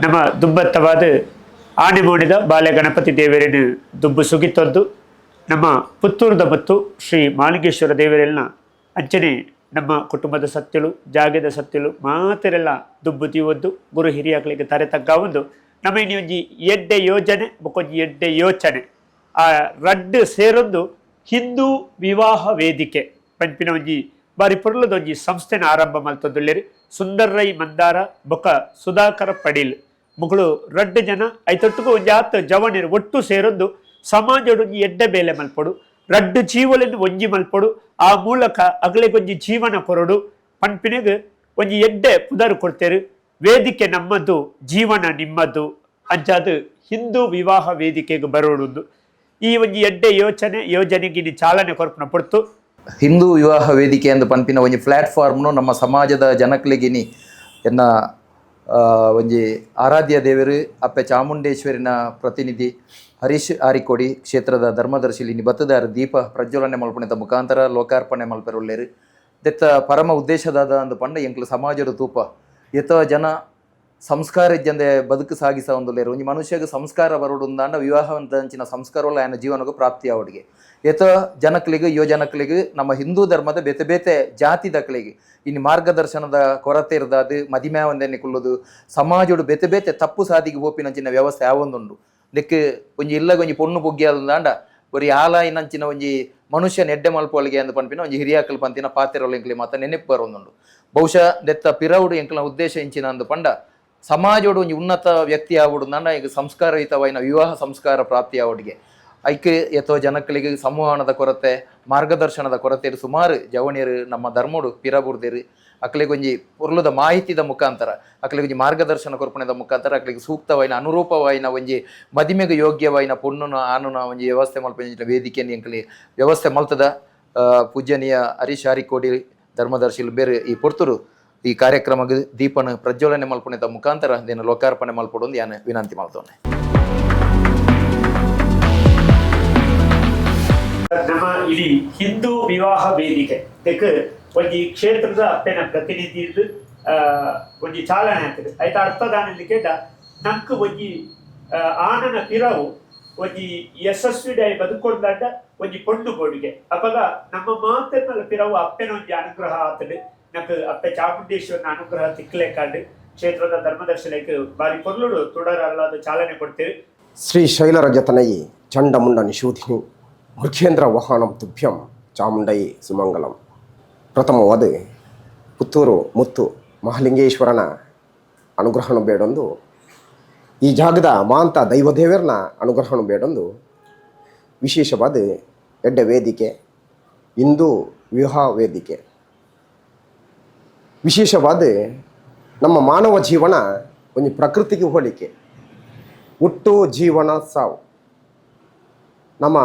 ನಮ್ಮ ದುಂಬತ್ತವಾದ ಆನೆಮೋಣಿದ ಬಾಲೆ ಗಣಪತಿ ದೇವರಿನ ದುಂಬು ಸುಗಿತೊಂದು ನಮ್ಮ ಪುತ್ತೂರುದ ಮತ್ತು ಶ್ರೀ ಮಾಲಿಂಗೇಶ್ವರ ದೇವರೆಲ್ಲ ಅಂಚನೆ ನಮ್ಮ ಕುಟುಂಬದ ಸತ್ಯಲು, ಜಾಗದ ಸತ್ಯಲು ಮಾತೆರೆಲ್ಲ ದುಂಬು ತೀವೊಂದು ಗುರು ಹಿರಿಯಾಕ್ಲಿಗೆ ತರೆ ತಗ್ಗಾವೊಂದು ನಮ್ಮ ಇನಿ ಒಂಜಿ ಎಡ್ಡೆ ಯೋಜನೆ ಬೊಕ್ಕೊಂಜಿ ಎಡ್ಡೆ ಯೋಚನೆ ಆ ರಡ್ಡ್ ಸೇರೊಂದು ಹಿಂದೂ ವಿವಾಹ ವೇದಿಕೆ ಪನ್ಪಿನ ಒಂಜಿ ಬಾರಿ ಪೊರ್ಲದ ಒಂಜಿ ಸಂಸ್ಥೆನ ಆರಂಭ ಮಲ್ತೊಂದುಲ್ಲೆರ್. ಸುಂದರ್ ರೈ ಮಂದಾರ ಬೊಕ ಸುಧಾಕರ ಪಡೀಲ್ ಮೊಕುಲು ರಡ್ಡ್ ಜನ ಐತೊಟ್ಟುಗು ಒಂಜಿ ಆತ್ ಜವನೆರ್ ಒಟ್ಟು ಸೇರೊಂದು ಸಮಾಜಡ್ ಒಂಜಿ ಎಡ್ಡೆ ಬೇಲೆ ಮಲ್ಪೊಡು, ರಡ್ಡ್ ಜೀವೊಲೆನ್ ಒಂಜಿ ಮಲ್ಪೊಡು, ಆ ಮೂಲಕ ಅಗಲೆಗೊಂಜಿ ಜೀವನ ಕೊರೊಡು ಪನ್ಪಿನಗ್ ಒಂಜಿ ಎಡ್ಡೆ ಪುದರ್ ಕೊರ್ತೆರ್. ವೇದಿಕೆ ನಮ್ಮದು, ಜೀವನ ನಿಮ್ಮದು. ಅಂಚಾದ್ ಹಿಂದೂ ವಿವಾಹ ವೇದಿಕೆಗ್ ಬರೊಡುಂದು ಈ ಒಂಜಿ ಎಡ್ಡೆ ಯೋಚನೆ ಯೋಜನೆಗ್ ಇನಿ ಚಾಲನೆ ಕೊರ್ಪುನ ಪೊರ್ತು. ಹಿಂದೂ ವಿವಾಹ ವೇದಿಕೆ ಎಂದು ಪನ್ಪಿನ ಒಂಜಿ ಪ್ಲಾಟ್ಫಾರ್ಮ್ನು ನಮ್ಮ ಸಮಾಜದ ಜನಕ್ಲೆಗಿನಿ ಎನ್ನ ಒಂಜಿ ಆರಾಧ್ಯ ದೇವರು ಅಪ್ಪೆ ಚಾಮುಂಡೇಶ್ವರಿನ ಪ್ರತಿನಿಧಿ ಹರೀಶ್ ಆರಿಕೋಡಿ ಕ್ಷೇತ್ರದ ಧರ್ಮದರ್ಶಿಲಿ ಬತ್ತದಾರ ದೀಪ ಪ್ರಜ್ವಲನೆ ಮಲ್ಪುನೆತ ಮುಖಾಂತರ ಲೋಕಾರ್ಪಣೆ ಮಲ್ಪೆರುಲ್ಲೆರ್. ದೆತ್ತ ಪರಮ ಉದ್ದೇಶದಾದ ಅಂದ್ ಪಂಡ, ಎಂಕ್ಲು ಸಮಾಜದ ತೂಪ ಏತೋ ಜನ ಸಂಸ್ಕಾರ ಇಜ್ಜಂದೆ ಬದುಕು ಸಾಗಿಸ ಒಂದುಲ್ಲೆರ್. ಒಂಜಿ ಮನುಷ್ಯಗ್ ಸಂಸ್ಕಾರ ಬರೋಡುಂದಾಂಡ ವಿವಾಹವಂತಂಚಿನ ಸಂಸ್ಕಾರವಲ್ಲ ಆಯನ ಜೀವನಗ್ ಪ್ರಾಪ್ತಿ ಆವಡಿಗೆ. ಏತೋ ಜನಕ್ಲೆಗ್, ಯುವ ಜನಕ್ಲೆಗ್, ನಮ್ಮ ಹಿಂದೂ ಧರ್ಮದ ಬೇತೆ ಬೇತೆ ಜಾತಿದಕ್ಲೆಗ್ ಇನ್ನು ಮಾರ್ಗದರ್ಶನದ ಕೊರತೆ ಇರ್ದಾದ್ ಮದಿಮೆ ಒಂದೆನ್ನೆ ಕುಲ್ಲುದು ಸಮಾಜೋಡು ಬೇತೆ ಬೇತೆ ತಪ್ಪು ಸಾದಿಗೆ ಪೋಪಿನಂಚಿನ ವ್ಯವಸ್ಥೆ ಯಾವೊಂದುಂಡು. ನೆಕ್ ಒಂಜಿ ಇಲ್ಲಗ ಒಂಜಿ ಪೊಣ್ಣು ಪೊಗ್ಗಿಯಾದಂದಾಂಡ ಒರಿ ಆಲಾಯಿನಂಚಿನ ಒಂಜಿ ಮನುಷ್ಯನ ಎಡ್ಡೆ ಮಲ್ಪೊಲಿಗೆ ಅಂದ್ ಪನ್ಪಿನ ಒಂಜಿ ಹಿರಿಯಾಕಲ್ ಪಂತಿನ ಪಾತೆರೊಲು ಎಂಕ್ಲೆ ಮಾತ ನೆನಪು ಬರೊಂದುಂಡು. ಬಹುಶಃ ದೆತ್ತ ಪಿರವುಡು ಎಂಕ್ಲ ಉದ್ದೇಶ ಇಂಚಿನ ಅಂದ್ ಪಂಡ, ಸಮಾಜೋಡು ಒಂಜಿ ಉನ್ನತ ವ್ಯಕ್ತಿ ಆವೊಡು ಅಂದಾಂಡ ಈಗ ಸಂಸ್ಕಾರಯುತವಾಯಿನ ವಿವಾಹ ಸಂಸ್ಕಾರ ಪ್ರಾಪ್ತಿ ಆವೊಡಿಗೆ. ಐಕ್ ಏತೋ ಜನಕ್ಲೆಗ್ ಸಂವಹನದ ಕೊರತೆ, ಮಾರ್ಗದರ್ಶನದ ಕೊರತೆ, ಸುಮಾರು ಜವಣಿಯರು ನಮ್ಮ ಧರ್ಮೋಡು ಪಿರಬುರ್ದೆರ್. ಅಕ್ಲೆಗ್ ಒಂಜಿ ಪೊರ್ಲುದ ಮಾಹಿತಿದ ಮುಖಾಂತರ, ಅಕ್ಲೆಗ್ ಒಂಜಿ ಮಾರ್ಗದರ್ಶನ ಕೊರ್ಪುನೆದ ಮುಖಾಂತರ ಅಕ್ಲೆಗ್ ಸೂಕ್ತವಾಯಿನ, ಅನುರೂಪವಾಯಿನ ಒಂಜಿ ಮದಿಮೆಗ್ ಯೋಗ್ಯವಾಯಿನ ಪೊಣ್ಣುನ ಆನುನ ಒಂಜಿ ವ್ಯವಸ್ಥೆ ಮಲ್ಪುನ ವೇದಿಕೆನ್ ಎಂಕ್ಲೆ ವ್ಯವಸ್ಥೆ ಮಲ್ತದ. ಪೂಜ್ಯನೀಯ ಹರೀಶ್ ಆರಿಕೋಡಿ ಧರ್ಮದರ್ಶಿಲು ಬೇರೆ ಈ ಪೊರ್ತುರು ಈ ಕಾರ್ಯಕ್ರಮಗ್ ದೀಪನ ಪ್ರಜ್ವಲನೆ ಮಲ್ಪುನೆದ ಮುಖಾಂತರ ದಿನ ಲೋಕಾರ್ಪಣೆ ಮಲ್ಪೊಡು ಯಾನ್ ವಿನಂತಿ ಮಲ್ತೊನೆ. ನಮ್ಮ ಇಡೀ ಹಿಂದೂ ವಿವಾಹ ವೇದಿಕೆ ದೆಕ್ ಒಂಜಿ ಕ್ಷೇತ್ರದ ಅಪ್ಪೆನ ಪ್ರತಿನಿಧಿ ಒಂಜಿ ಚಾಲನೆ ಆಗ್ತದೆ. ಐತ ಅರ್ಥ ದಾನೆಂದ್ ಕೇಂಡ, ನಂಕ್ ಒಂಜಿ ಆನನ ಪಿರವು ಒಂಜಿ ಯಶಸ್ವಿ ಡೈ ಬದುಕೊಂಡಾಂಡ ಒಂಜಿ ಪೊಣ್ಣು ಬೋಡಿಗೆ. ಅಪಗ ನಮ್ಮ ಮಾತೆರ್ನಲ ಪಿರವು ಅಪ್ಪೆನ ಒಂಜಿ ಅನುಗ್ರಹ ಆತುಂಡು. ನಂಕ್ ಅಪ್ಪೆ ಚಾಮುಂಡೇಶ್ವರನ ಅನುಗ್ರಹ ತಿಕ್ಲೆಕಾಂಡ್. ಕ್ಷೇತ್ರದ ಧರ್ಮದರ್ಶನಕ್ಕೆ ಬಾರಿ ಪೊರ್ಲುಡು ತುಡರ್ ಚಾಲನೆ ಕೊಡ್ತೇವೆ. ಶ್ರೀ ಶೈಲರಜತನಯಿ ಚಂಡಮುಂಡ ನಿಷೂಧಿನಿ ಮೃಗೇಂದ್ರ ವಾಹನಂ ತುಭ್ಯಂ ಚಾಮುಂಡೈ ಸುಮಂಗಲಂ. ಪ್ರಥಮವಾದ ಪುತ್ತೂರು ಮುತ್ತು ಮಹಾಲಿಂಗೇಶ್ವರನ ಅನುಗ್ರಹಣ ಬೇಡೊಂದು, ಈ ಜಾಗದ ಮಾಂತ ದೈವದೇವರನ ಅನುಗ್ರಹಣ ಬೇಡೊಂದು, ವಿಶೇಷವಾದ ಎಡ್ಡೆ ವೇದಿಕೆ, ಹಿಂದೂ ವಿವಾಹ ವೇದಿಕೆ. ವಿಶೇಷವಾದ ನಮ್ಮ ಮಾನವ ಜೀವನ ಒಂದು ಪ್ರಕೃತಿಗೆ ಹೋಲಿಕೆ. ಹುಟ್ಟು, ಜೀವನ, ಸಾವು. ನಮ್ಮ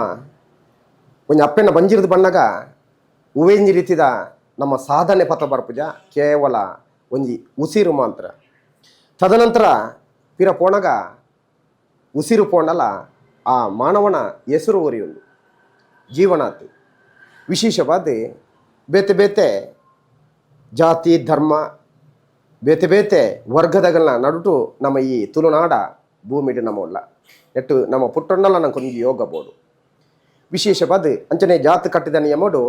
ಒಂಜಿ ಅಪ್ಪೆನ ಬಂಜಿರ್ದು ಬಣ್ಣಗ ಹೂವೆಂಜಿ ರೀತಿದ ನಮ್ಮ ಸಾಧನೆ ಪಥ ಬರ್ಪುಜ, ಕೇವಲ ಒಂಜಿ ಉಸಿರು ಮಾತ್ರ. ತದನಂತರ ಪಿರ ಪೋಣಗ ಉಸಿರು ಪೋಂಡಲ ಆ ಮಾನವನ ಹೆಸರು ಒರಿಯುಂಡು, ಜೀವನಾತ್. ವಿಶೇಷವಾದ ಬೇತೆ ಬೇತೆ ಜಾತಿ, ಧರ್ಮ, ಬೇತೆ ಬೇತೆ ವರ್ಗದಗಳನ್ನ ನಡುಟು ನಮ್ಮ ಈ ತುಳುನಾಡ ಭೂಮಿಡ್ ನಮ್ಮ ಉಲ್ಲ. ನೆಟ್ಟು ನಮ್ಮ ಪುಟ್ಟೊಂಡಲ ನಂಕೊಂಜಿ ಯೋಗ ಬೋಡು. ವಿಶೇಷವಾದ ಅಂಚನೆ ಜಾತಿ ಕಟ್ಟಿದ ನಿಯಮಡು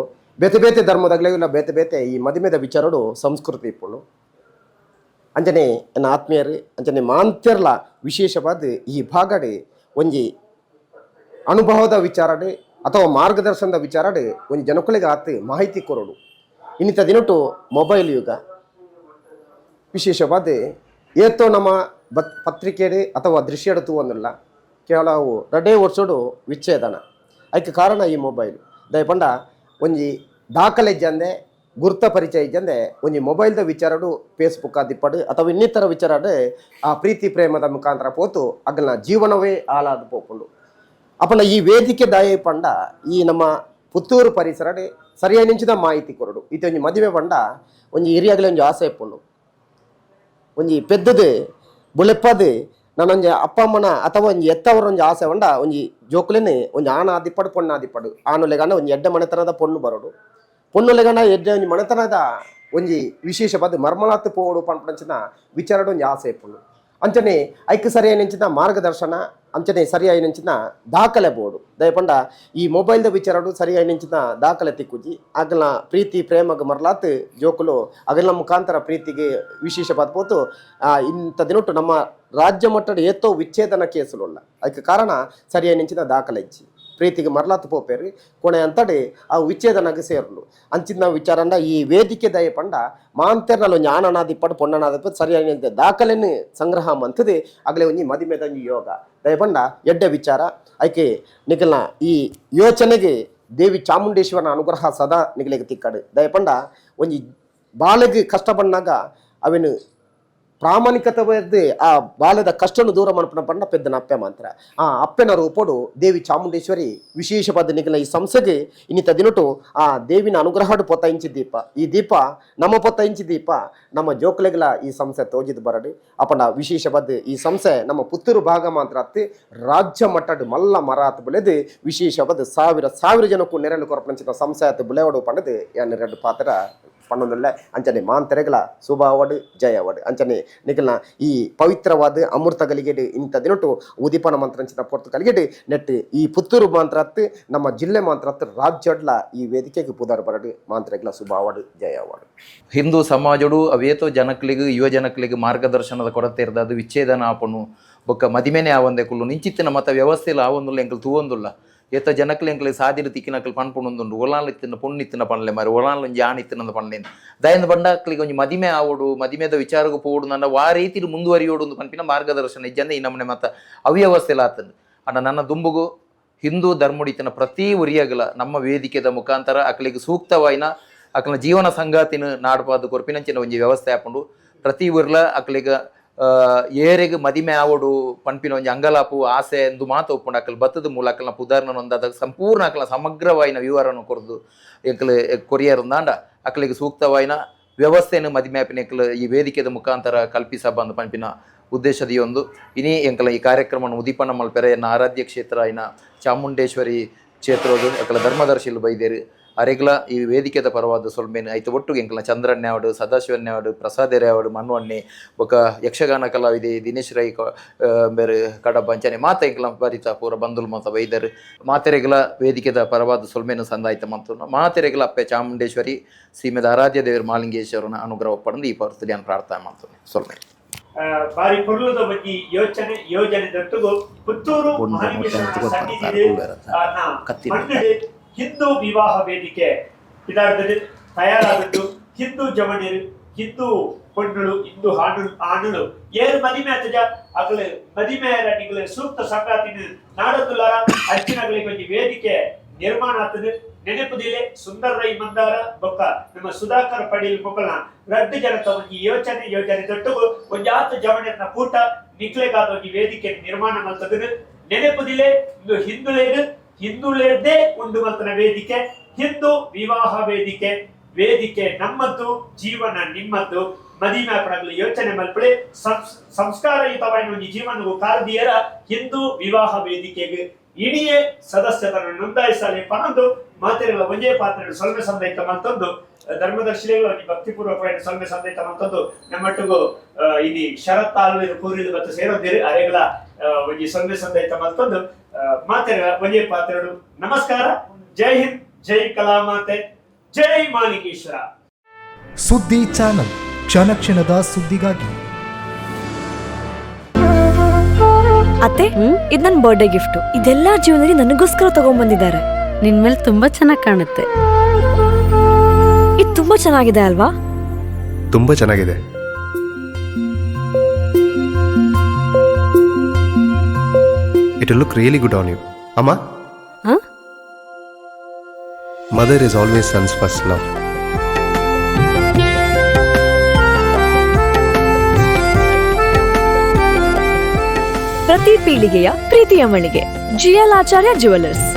ಬೇತೆ ಬೇತೆ ಧರ್ಮದಗ್ಲೆಗುಲ ಬೇತೆ ಬೇತೆ ಈ ಮದಿಮೆದ ವಿಚಾರಡು ಸಂಸ್ಕೃತಿ ಇಪ್ಪುಂಡು. ಅಂಚನೆ ಎನ್ನ ಆತ್ಮೀಯರು, ಅಂಚನೆ ಮಾಂತ್ಯರ್ಲ ವಿಶೇಷವಾದ ಈ ಭಾಗಡ್ ಒಂಜಿ ಅನುಭವದ ವಿಚಾರಡ್ ಅಥವಾ ಮಾರ್ಗದರ್ಶನದ ವಿಚಾರಡ್ ಒಂಜಿ ಜನಕುಲೆಗ್ ಆತ್ ಮಾಹಿತಿ ಕೊರೊಡು. ಇನ್ನಿತ ದಿನಟು ಮೊಬೈಲ್ ಯುಗ. ವಿಶೇಷವಾದ ಏತೋ ನಮ್ಮ ಬತ್ ಪತ್ರಿಕೆಡ್ ಅಥವಾ ದೃಶ್ಯಡ್ ತೂವೊಂದುಲ್ಲ, ಕೆಲವು ರಡ್ಡೇ ವರ್ಷಡು ವಿಚ್ಛೇದನ. ಐಕ್ ಕಾರಣ ಈ ಮೊಬೈಲ್. ದಾಯೆ ಪಂಡ ಒಂಜಿ ದಾಖಲೆ ಇಜ್ಜಂದೆ, ಗುರ್ತ ಪರಿಚಯ ಇಜ್ಜಂದೆ ಒಂಜಿ ಮೊಬೈಲ್ದ ವಿಚಾರಡು ಫೇಸ್ಬುಕ್ ಆದಿಪ್ಪಡು ಅಥವಾ ಇನ್ನಿತರ ವಿಚಾರಡ್ ಆ ಪ್ರೀತಿ ಪ್ರೇಮದ ಮುಖಾಂತರ ಪೋತು ಅಗಲ್ನ ಜೀವನವೇ ಹಾಳಾದ್ ಪೋಪುಂಡು. ಅಪಂಡ ಈ ವೇದಿಕೆ ದಾಯೆ ಪಂಡ, ಈ ನಮ್ಮ ಪುತ್ತೂರು ಪರಿಸರಡ್ ಸರಿಯಾಯಿನಂಚಿನ ಮಾಹಿತಿ ಕೊರೊಡು. ಇತ್ತೆ ಒಂಜಿ ಮದಿಮೆ ಪಂಡ ಒಂಜಿ ಹಿರಿಯಾಗಲೆ ಒಂಜಿ ಆಸೆ ಇಪ್ಪುಂಡು. ಒಂಜಿ ಪೆದ್ದದು ಬುಲೆಪ್ಪದು ನಾನೊಂಜಿ ಅಪ್ಪ ಅಮ್ಮನ ಅಥವಾ ಒಂಜಿ ಎತ್ತವರ ಒಂಜಿ ಆಸೆ ಪಂಡ, ಒಂಜಿ ಜೋಕುಲೆನ್ ಒಂಜಿ ಆಣ ಆದಿಪ್ಪಡು, ಪೊಣ್ಣು ಆದಿಪ್ಪಡು, ಆನುಲೆಗಾಂಡ ಒಂಜಿ ಎಡ್ಡೆ ಮನೆತನದ ಪೊಣ್ಣು ಬರೋಡು, ಪೊಣ್ಣುಲೆಗಾಂಡ ಎಡ್ಡೆ ಒಂಜಿ ಮನೆತನದ ಒಂಜಿ ವಿಶೇಷವಾದ ಮರ್ಮಲಾತ್ ಪೋವೊಡು ಪನ್ಪುನಂಚಿನ ವಿಚಾರಡ್ ಒಂಜಿ ಆಸೆ ಇಪ್ಪುಂಡು. ಅಂಚನೆ ಐಕ್ ಸರಿಯಾಯಿನಂಚಿನ ಮಾರ್ಗದರ್ಶನ, ಅಂಚನೆ ಸರಿಯಾಯಿನಂಚಿನ ದಾಖಲೆ ಬೋಡು. ದಯಪಂಡ ಈ ಮೊಬೈಲ್ದ ವಿಚಾರಡು ಸರಿಯಾಯಿನಂಚಿನ ದಾಖಲೆ ತಿಕ್ಕುಜಿ. ಅಗಲ್ನ ಪ್ರೀತಿ ಪ್ರೇಮಗ್ ಮರಲಾತ್ ಜೋಕುಲು ಅಗಲ್ನ ಮುಖಾಂತರ ಪ್ರೀತಿಗೆ ವಿಶೇಷ ಪೋತು. ಇಂಥ ದಿನೊಟ್ಟು ನಮ್ಮ ರಾಜ್ಯ ಮಟ್ಟದ ಏತೋ ವಿಚ್ಛೇದನ ಕೇಸುಲುಲ್ಲ. ಅದಕ್ಕೆ ಕಾರಣ ಸರಿಯಾಯಿನಂಚಿನ ದಾಖಲೆ ಇಜ್ಜಿ. ಪ್ರೀತಿಗೆ ಮರಲಾತ್ ಪೋಪೇರು ಕೊನೆ ಅಂತಡೆ ಆ ವಿಚ್ಛೇದನಗೆ ಸೇರ್ಲು. ಅಂಚಿನ ವಿಚಾರಂಡ ಈ ವೇದಿಕೆ ದಯ ಪಂಡ ಮಾಂತೆರ್ನಲು ಜ್ಞಾನನಾದಿಪ್ಪಡು ಪೊಣ್ಣನಾದಿಪ್ಪ ಸರಿಯಾದ ದಾಖಲೆಯನ್ನು ಸಂಗ್ರಹ ಮಂತದೆ ಅಗಲೆ ಒಂಜಿ ಮದಿಮೆದ ಒಂಜಿ ಯೋಗ. ದಯಪಂಡ ಎಡ್ಡೆ ವಿಚಾರ. ಐಕೆ ನಿಗಲ್ನ ಈ ಯೋಚನೆಗೆ ದೇವಿ ಚಾಮುಂಡೇಶ್ವರನ ಅನುಗ್ರಹ ಸದಾ ನಿಗಲಿಗೆ ತಿಕ್ಕಡು. ದಯಪಂಡ ಒಂಜಿ ಬಾಳೆಗೆ ಕಷ್ಟ ಪಣ್ಣಾಗ ಅವೆನು ಪ್ರಾಮಾಣಿಕತೆ ಆ ಬಾಲ್ಯದ ಕಷ್ಟನು ದೂರ ಮನ್ಪುನ ಪಂಡ ಪೆದ್ದನ ಅಪ್ಪೆ ಮಾತ್ರ. ಆ ಅಪ್ಪೆನ ರೂಪಡು ದೇವಿ ಚಾಮುಂಡೇಶ್ವರಿ ವಿಶೇಷ ಪದ ನಿಗಲ ಈ ಸಂಸ್ಥೆಗೆ ಇನ್ನಿತ ದಿನಟು ಆ ದೇವಿನ ಅನುಗ್ರಹಡು ಪೊತ್ತ ಇಂಚಿ ದೀಪ, ಈ ದೀಪ ನಮ್ಮ ಪೊತ್ತ ಇಂಚಿ ದೀಪ ನಮ್ಮ ಜೋಕ್ಲೆಗಳ ಈ ಸಂಸ್ಥೆ ತೋಜಿದ್ ಬರಡು. ಅಪಂಡ ವಿಶೇಷ ಪದ್ ಈ ಸಂಸ್ಥೆ ನಮ್ಮ ಪುತ್ತೂರು ಭಾಗ ಮಾತ್ರ ಅತ್ತಿ ರಾಜ್ಯ ಮಟ್ಟಡ್ ಮಲ್ಲ ಮರ ಆತ್ ಬುಲೆದು ವಿಶೇಷ ಪದ್ ಸಾವಿರ ಸಾವಿರ ಜನಕ್ಕೂ ನೆರಳು ಕೊರಪಂಚಿನ ಸಂಸ್ಥೆ ಆತ್ ಬುಲೆವಡು ಪಂಡದು ಯಾನ್ ಎರಡು ಪಾತ್ರ ಪಣ್ಣೊಂದುಲ್ಲೆ. ಅಂಚನೆ ಮಾಂತೆರೆಗಳ ಶುಭ ಅವಾರ್ಡ್, ಜಯ ಅವಾರ್ಡ್. ಅಂಚನೆ ನಿಗಲ್ನ ಈ ಪವಿತ್ರವಾದ ಅಮೃತ ಗಲಿಗೆಡ್ ಇಂಥ ದಿನಟು ಉದೀಪನ ಮಂತ್ರಂಚಿನ ಪೊರ್ತು ಕಲಿಗೆಡ್ ನೆಟ್ ಈ ಪುತ್ತೂರು ಮಾಂತ್ರತ್ ನಮ್ಮ ಜಿಲ್ಲೆ ಮಾಂತ್ರತ್ ರಾಜ್ಯಡ್ಲ ಈ ವೇದಿಕೆಗೆ ಪುದಾರ್ ಬರಡು. ಮಾಂತ್ರೆಗಳ ಶುಭ ಅವಾರ್ಡ್, ಜಯ ಅವಾರ್ಡ್. ಹಿಂದೂ ಸಮಾಜಡು ಅವೇತೋ ಜನಕ್ಲಿಗ್ ಯುವ ಜನಕ್ಲಿಗ್ ಮಾರ್ಗದರ್ಶನದ ಕೊರತೆ ಇರ್ದ ಅದು ವಿಚ್ಛೇದನ ಆಪುನು ಬೊಕ್ಕ ಮದಿಮೆನೆ ಆವಂದೆ ಕುಲ್ಲು ನಿಂಚಿತ್ತಿನ ಮತ ವ್ಯವಸ್ಥೆಲ ಆವೊಂದುಲ್ಲ. ಎಂಕುಲು ತೂವೊಂದುಲ್ಲ, ಏತ ಜನಕ್ಲು ಎಂಕ್ಲೆ ಸಾದಿಲು ತಿಕ್ಕಿನಕ್ಲು ಪನ್ಪುನೊಂದುಂಡು, ಒಲಾಲ್ ಇತ್ತಿನ ಪೊಣ್ಣು ಇತ್ತಿನ ಪನ್ಲೆ ಮಾರೆ, ಒಲಾಲ್ ಒಂಜಿ ಆಣ್ ಇತ್ತಿನಂದ ಪನ್ಲೆ. ದಯಂದ ಬಂಡಾಕ್ಲಿಗೆ ಒಂಜಿ ಮದಿಮೆ ಆವೊಡು, ಮದಿಮೆದ ವಿಚಾರಗ್ ಪೋವೊಡು ನನ್ನ ವಾ ರೀತಿಡ್ ಮುಂದುವರಿಯೋಡು ಅಂದ್ ಪನ್ಪಿನ ಮಾರ್ಗದರ್ಶನ ಇಜ್ಜಂದೆ ಈ ನಮೂನೆ ಮತ ಅವ್ಯವಸ್ಥೆಲ ಆತುಂಡು. ಆಂಡ ನನ್ನ ದುಂಬುಗು ಹಿಂದೂ ಧರ್ಮಡಿತನ ಪ್ರತಿ ಒರಿಯಗಲ ನಮ್ಮ ವೇದಿಕೆದ ಮುಖಾಂತರ ಅಕ್ಲೆಗ್ ಸೂಕ್ತವಾಯಿನ ಅಕ್ಲೆನ ಜೀವನ ಸಂಗಾತಿನ ನಾಡ್ಪಾದ್ ಕೊರ್ಪಿನಂಚಿನ ಒಂಜಿ ವ್ಯವಸ್ಥೆ ಆಪುಂಡು. ಪ್ರತಿ ಊರ್ಲ ಅಕ್ಲೆಗ್ ಏರೆಗ್ ಮದಿಮೆ ಆವೊಡು ಪನ್ಪಿನ ಒಂಜಿ ಅಂಗಲಾಪು ಆಸೆ ಎಂದು ಮಾತ ಉಪ್ಪುಂಡು. ಅಕಲ್ ಬತ್ತದ ಮೂಲ ಅಕಲ್ನ ಪುದಾರ್ನ ಒಂದಾದ ಸಂಪೂರ್ಣ ಅಕಲ್ನ ಸಮಗ್ರವಾಯಿನ ವಿವರನ್ನು ಕೊರ್ದು ಎಂಕುಲು ಕೊರಿಯರ್ ದಾಂಡ ಅಕ್ಲೆಗ್ ಸೂಕ್ತವಾಯಿನ ವ್ಯವಸ್ಥೆಯನ್ನು ಮದಿಮೆ ಆಪಿನ ಎಂಕುಲು ಈ ವೇದಿಕೆದ ಮುಖಾಂತರ ಕಲ್ಪಿಸಬಂದು ಪನ್ಪಿನ ಉದ್ದೇಶದ ಒಂದು ಇನಿ ಎಂಕಲ ಈ ಕಾರ್ಯಕ್ರಮವನ್ನು ಉದೀಪನ ಮಲ್ಪೆರೆ ಎನ್ನ ಆರಾಧ್ಯ ಕ್ಷೇತ್ರ ಆಯಿನ ಚಾಮುಂಡೇಶ್ವರಿ ಕ್ಷೇತ್ರದ ಅಕಲ ಧರ್ಮದರ್ಶಿಲು ಬೈದೇರು. ಅರೆಗ್ಲ ಈ ವೇದಿಕೆದ ಪರವಾದ ಸೊಲ್ಮೆನ್ ಐತ ಒಟ್ಟುಗೆ ಎಂಕಲ್ನ ಚಂದ್ರಣ್ಣೆ ಆವಡ್, ಸದಾಶಿವಣ್ಣೆ ಆವಡ್, ಪ್ರಸಾದೆರೆ ಆವಡ್, ಮನ್ವಣ್ಣೆ ಬೊಕ ಯಕ್ಷಗಾನ ಕಲಾವಿದೆ ದಿನೇಶ್ ರೈ ಬೇರೆ ಕಡಬ ಅಂಚನೆ ಮಾತ ಎಂಕಲ್ನ ಬರಿತ ಪೂರ ಬಂಧುಲು ಮಾತ ಬೈದರು. ಮಾತೆರೆಗ್ಲ ವೇದಿಕೆದ ಪರವಾದ ಸೊಲ್ಮೆನು ಸಂದಾಯ್ತ ಮಂತು ಮಾತೆರೆಗ್ಲ ಅಪ್ಪೆ ಚಾಮುಂಡೇಶ್ವರಿ ಸೀಮೆದ ಆರಾಧ್ಯ ದೇವರು ಮಾಲಿಂಗೇಶ್ವರನ ಅನುಗ್ರಹ ಪಡೆದು ಈ ಪರ್ತುಲಿ ಪ್ರಾರ್ಥನೆ ಮಾಡ್ತೇನೆ. ಸೊಲ್ಮೆ. ಬಾರಿ ಪೊರ್ಲುದ ಒಂಜಿ ಯೋಚನೆ ಯೋಜನೆ ದೊಟ್ಟುಗು ಪುತ್ತೂರು ಪೊಣ್ಣು ಮಹಾಲಿಂಗೇಶ್ವರನ ಮೊಟ್ಟೆ ಸನ್ನಿಧಿಡ್ ಆನ ಕತ್ತಿ ಮಣ್ಣಿಡ್ ಹಿಂದೂ ವಿವಾಹ ವೇದಿಕೆ ಇದಾರ್ದಡ್ ತಯಾರಾದದ್ದು. ಹಿಂದೂ ಜವಣಿರು, ಹಿಂದೂ ಪೊಣ್ಣುಳು, ಹಿಂದೂ ಹಾಡು ಆಣುಳು ಏರು ಮದಿಮೆ ಆತಜ ಅಗಲು ಮದಿಮೆ ನಿಗಲು ಸೂಕ್ತ ಸಂಗಾತಿನ ನಾಡದುಲ್ಲಾರ ಅರ್ಚಿನಗಳಿಗೆ ಒಂಜಿ ವೇದಿಕೆ ನಿರ್ಮಾಣ ಆತದೆ. ನೆನಪುದಿಲೆ ಸುಂದರ ರೈ ಮಂದಾರ ಬೊಕ್ಕ ನಮ್ಮ ಸುಧಾಕರ್ ಪಡೀಲ್ ಮೊಕಲ್ನ ರಡ್ಡು ಜನತ ಒಂಜಿ ಯೋಚನೆ ಯೋಜನೆ ದೊಟ್ಟುಗು ಒಂಜಿ ಆತು ಜವಣೆರ್ನ ಕೂಟ ನಿಕ್ಲೆಗಾದ ಒಂಜಿ ವೇದಿಕೆ ನಿರ್ಮಾಣ ಮಲ್ತದನು. ನೆನಪುದಿಲೆ, ಇಂದು ಹಿಂದುಲೇಗ್ ಹಿಂದುಲೇರ್ದೇ ಉಂಡು ಮಲ್ತನ ವೇದಿಕೆ ಹಿಂದೂ ವಿವಾಹ ವೇದಿಕೆ. ವೇದಿಕೆ ನಮ್ಮದ್ದು, ಜೀವನ ನಿಮ್ಮದ್ದು. ಮದಿಮೆ ಪಡಗಲು ಯೋಚನೆ ಮಲ್ಪಳೆ. ಸಂಸ್ಕಾರಯುತವಾಯಿನ ಒಂಜಿ ಜೀವನವು ಕಾಲ್ದಿಯರ ಹಿಂದೂ ವಿವಾಹ ವೇದಿಕೆಗೆ ಇಡಿಯೇ ಸದಸ್ಯರನ್ನು ನೋಂದಾಯಿಸಲಿ ಪನೊಂದು ಮಾತೆರೆಗಳ ಒಂಜೇ ಪಾತ್ರೆ ಸೊಲ್ಮೆ ಸಂದೈತ ಮಲ್ತೊಂದು, ಧರ್ಮದರ್ಶಿಗಳು ಒಂಜಿ ಭಕ್ತಿಪೂರ್ವಕವಾಗಿ ಸೊಲ್ಮೆ ಸಂದೈತ ಮಲ್ತೊಂದು, ನಮ್ಮೊಟ್ಟಿಗೂ ಇನಿ ಶರತ್ ಆಲ್ವೇರು ಕೂರಿಲು ಮತ್ತು ಸೇರೊಂದಿರು ಅರೆಗಳ ಒಂಜಿ ಸೊಲ್ಮೆ ಸಂದೈತ ಮಲ್ತೊಂದು, ಮಾತೆರೆಗಳ ಒಂಜೇ ಪಾತ್ರೆಗಳು ನಮಸ್ಕಾರ. ಜೈ ಹಿಂದ್, ಜೈ ಕಲಾಮಾತೆ, ಜೈ ಮಾಲಿಕೇಶ್ವರ. ಸುದ್ದಿ ಚಾನಲ್, ಕ್ಷಣ ಕ್ಷಣದ ಸುದ್ದಿಗಾಗಿ. ಅತ್ತೆ, ಇದು ನನ್ನ ಬರ್ಡೇ ಗಿಫ್ಟ್. ಇದೆಲ್ಲ ಜೀವನದಲ್ಲಿ ನನಗೋಸ್ಕರ ತಗೊಂಡ್ಬಂದಿದ್ದಾರೆ. ನಿನ್ ಮೇಲೆ ತುಂಬಾ ಚೆನ್ನಾಗಿ ಕಾಣುತ್ತೆ. ಇದು ತುಂಬಾ ಚೆನ್ನಾಗಿದೆ ಅಲ್ವಾ? ತುಂಬಾ ಚೆನ್ನಾಗಿದೆ. It look really good on you ಅಮ್ಮ. ಹಾ? Mother is always son's first love. ಪ್ರತಿ ಪೀಳಿಗೆಯ ಪ್ರೀತಿಯ ಮಳಿಗೆ ಜಿಎಲ್ ಆಚಾರ್ಯ ಜುವೆಲ್ಲರ್ಸ್.